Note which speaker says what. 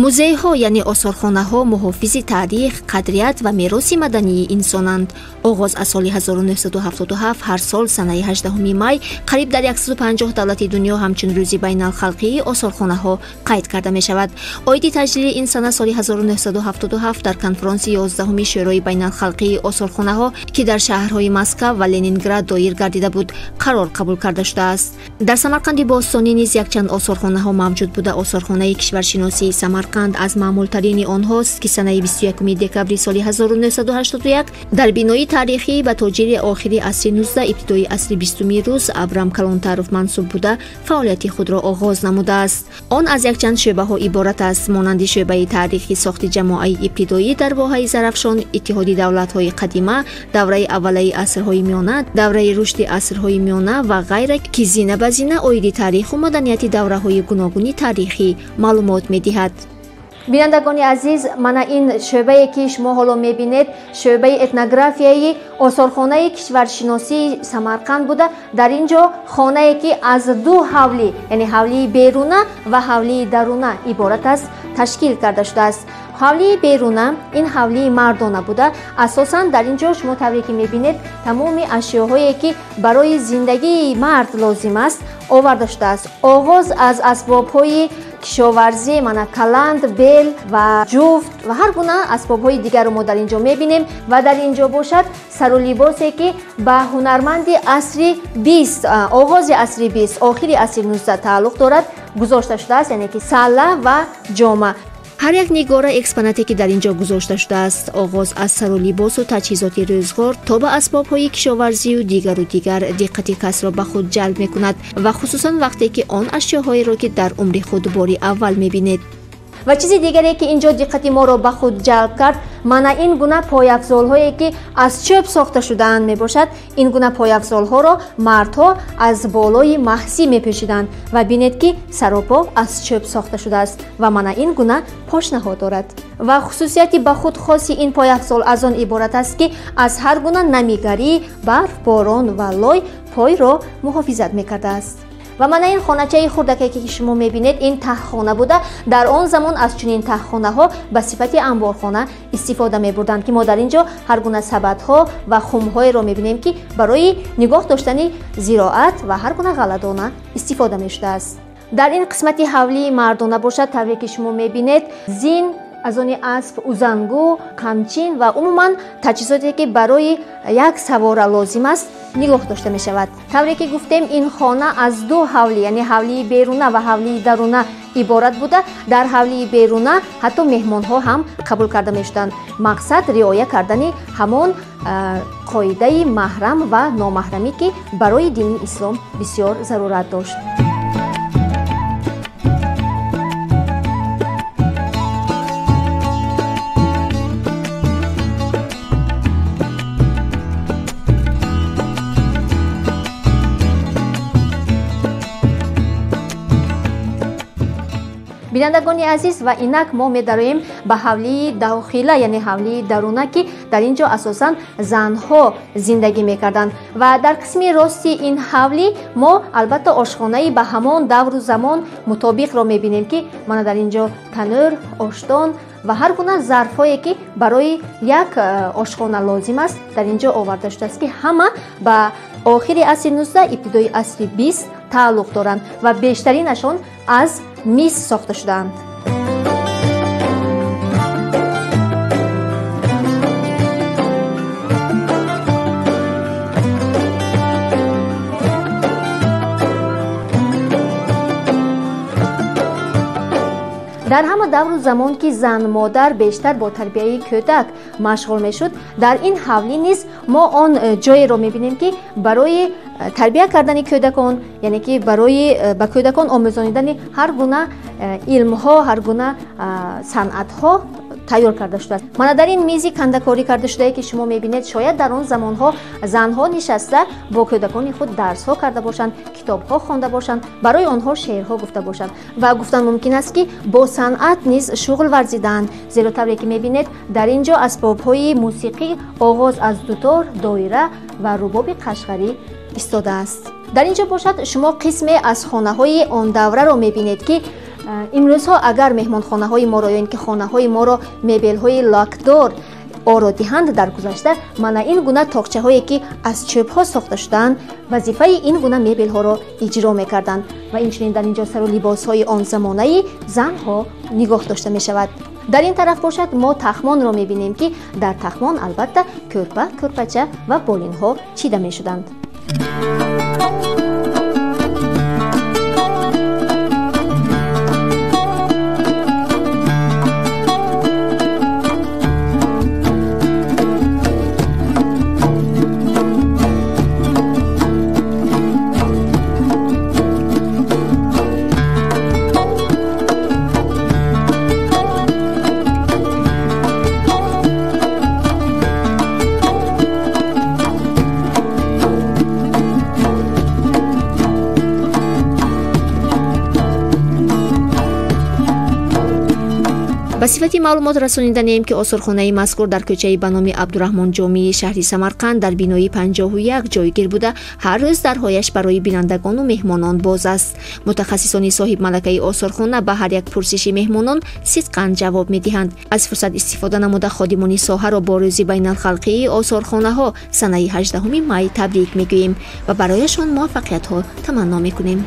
Speaker 1: Музейҳо, яъне осорхонаҳо, муҳофизи таърих, қадрият ва мероси мадании инсонанд. Оғоз аз соли 1977 ҳар сол санаи 18 май қариб дар 150 давлати дунё ҳамчун рӯзи байналхалқии осорхонаҳо қайд карда мешавад. Оиди таҷлили ин сана соли 1977 дар конфронси 11 Шӯрои байналхалқии осорхонаҳо, ки дар шаҳрҳои Москва ва Ленинград доир гардида буд, қарор қабул карда шудааст. Дар Самарқанди бостонӣ низ якчанд осорхонаҳо мавҷуд буда. Осорхонаи кишваршиносии Самарқанд аз маъмултарини онҳост, ки санаи 21 декабри соли 1981 дар бинои таърихӣ ба тоҷири охири асри 19 ибтидои асри 20 рус Абрам Калонтаров мансуб буда фаъолияти худро оғоз намудааст. Он аз якчанд шӯъбаҳо иборат аст, монанди шӯъбаи таърихи сохти ҷамоаи ибтидоӣ дар воҳаи Зарафшон, иттиҳоди давлатҳои қадима, давраи аввалаи асрҳои миёна, давраи рушди асрҳои миёна ва ғайра, ки зина ба зина оиди таъриху маданияти давраҳои гуногуни таърихӣ маълумот медиҳад.
Speaker 2: Бинандагони азиз, мана ин шӯъбае, ки шумо ҳоло мебинед, шӯъбаи этнографияи осорхонаи кишваршиносии Самарқанд буда. Дар ин ҷо хонае, ки аз ду ҳавлӣ, яъне ҳавлии беруна ва ҳавлии даруна иборат аст, ташкил карда шудааст. Ҳавлии беруна ин ҳавлии мардона буда. Асосан дар ин ҷо шумо тавре ки мебинед, тамоми ашёҳое, ки барои зиндагии мард лозим аст, оварда шудааст. Оғоз аз асбобҳои кишоварзӣ, мана каланд, бел ва ҷуфт ва ҳар гуна асбобҳои дигарро мо дар ин ҷо мебинем. Ва дар ин ҷо бошад сару либосе, ки ба ҳунарманди асри 20, оғози асри 20, охири асри 19 тааллуқ дорад, гузошта шудааст, яъне ки салла ва ҷома.
Speaker 1: Ҳар як нигора экспонате, ки дар ин ҷо гузошта шудааст, оғоз аз сару либосу таҷҳизоти рӯзғор то ба асбобҳои кишоварзию дигару дигар, диққати касро ба худ ҷалб мекунад ва хусусан вақте ки он ашёҳоеро, ки дар умри худ бори аввал мебинед.
Speaker 2: Ва чизи дигаре, ки ин ҷо диққати моро ба худ ҷалб кард, мана ин гуна пойафзолҳое, ки аз чӯб сохта шудаанд мебошад. Ин гуна пойафзолҳоро мардҳо аз болои маҳсӣ мепӯшиданд ва бинед, ки саропо аз чӯб сохта шудааст ва мана ин гуна пошнаҳо дорад. Ва хусусияти ба худ хоси ин пойафзол аз он иборат аст, ки аз ҳар гуна намигарӣ, барф, борон ва лой пойро муҳофизат мекардааст. Ва мана ин хоначаи хурдаке, ки шумо мебинед, ин таҳхона буда. Дар он замон аз чунин таҳхонаҳо ба сифати анборхона истифода мебурданд, ки мо дар ин ҷо ҳар гуна сабадҳо ва хумҳоеро мебинем, ки барои нигоҳ доштани зироат ва ҳар гуна ғалладона истифода мешудааст. Дар ин қисмати ҳавлии мардона бошад, тавре ки шумо мебинед, зин аз они асп, узангу, қамчин ва умуман таҷҳизоте, ки барои як савора лозим аст, нигоҳ дошта мешавад. Тавре ки гуфтем, ин хона аз ду ҳавлӣ, яъне ҳавлии беруна ва ҳавлии даруна иборат буда. Дар ҳавлии беруна ҳатто меҳмонҳо ҳам қабул карда мешуданд. Мақсад риоя кардани ҳамон қоидаи маҳрам ва номаҳрамӣ, ки барои дини ислом бисёр зарурат дошт. Бинандагони азиз, ва инак мо медароем ба ҳавлии дохила, яъне ҳавлии даруна, ки дар ин ҷо асосан занҳо зиндагӣ мекарданд. Ва дар қисми рости ин ҳавлӣ мо албатта ошхонаи ба ҳамон давру замон мутобиқро мебинем, ки мана дар ин ҷо танӯр, оштон ва ҳар гуна зарфҳое, ки барои як ошхона лозим аст, дар ин ҷо оварда шудааст, ки ҳама ба охири асри 19 ибтидои асри 20 тааллуқ доранд ва бештаринашон аз мис сохта шудаанд. Дар ҳама давру замон, ки зан-модар бештар бо тарбияи кӯдак машғул мешуд, дар ин ҳавлӣ низ мо он ҷоеро мебинем, ки барои тарбия кардани кӯдакон, яъне ки барои ба кӯдакон омӯзонидани ҳар гуна илмҳо, ҳар гуна санъатҳо тайёр карда шудааст. Мана дар ин мизи кандакорӣ карда шудае, ки шумо мебинед, шояд дар он замонҳо занҳо нишаста бо кӯдакони худ дарсҳо карда бошанд, китобҳо хонда бошанд, барои онҳо шеърҳо гуфта бошанд. Ва гуфтан мумкин аст, ки бо санъат низ шуғл варзидаанд, зеро тавре ки мебинед, дар ин ҷо асбобҳои мусиқӣ оғоз аз дутор, доира ва рубоби қашғарӣ истодааст. Дар ин ҷо бошад, шумо қисме аз хонаҳои он давраро мебинед, ки Имрӯзҳо агар меҳмонхонаҳои моро ё ин ки хонаҳои моро мебелҳои лакдор оро диҳанд, дар гузашта мана ин гуна тоқчаҳое ки аз чӯбҳо сохта шудаанд, вазифаи ин гуна мебелҳоро иҷро мекарданд. Ва инчунин дар ин ҷо сару либосҳои он замонаи занҳо нигоҳ дошта мешавад. Дар ин тараф бошад, мо тахмонро мебинем, ки дар тахмон албатта кӯрпа, кӯрпача ва болинҳо чида мешуданд.
Speaker 1: Ба сифати маълумот расониданем, ки осорхонаи мазкур дар кӯчаи ба номи Абдураҳмон Ҷомии шаҳри Самарқанд дар бинои 51 ҷойгир буда, ҳар рӯз дарҳояш барои бинандагону меҳмонон боз аст. Мутахассисони соҳибмалакаи осорхона ба ҳар як пурсиши меҳмонон сидқан ҷавоб медиҳанд. Аз фурсат истифода намуда, ходимони соҳаро бо рӯзи байналхалқии осорхонаҳо санаи 18 май табрик мегӯем ва барояшон муваффақиятҳо таманно мекунем.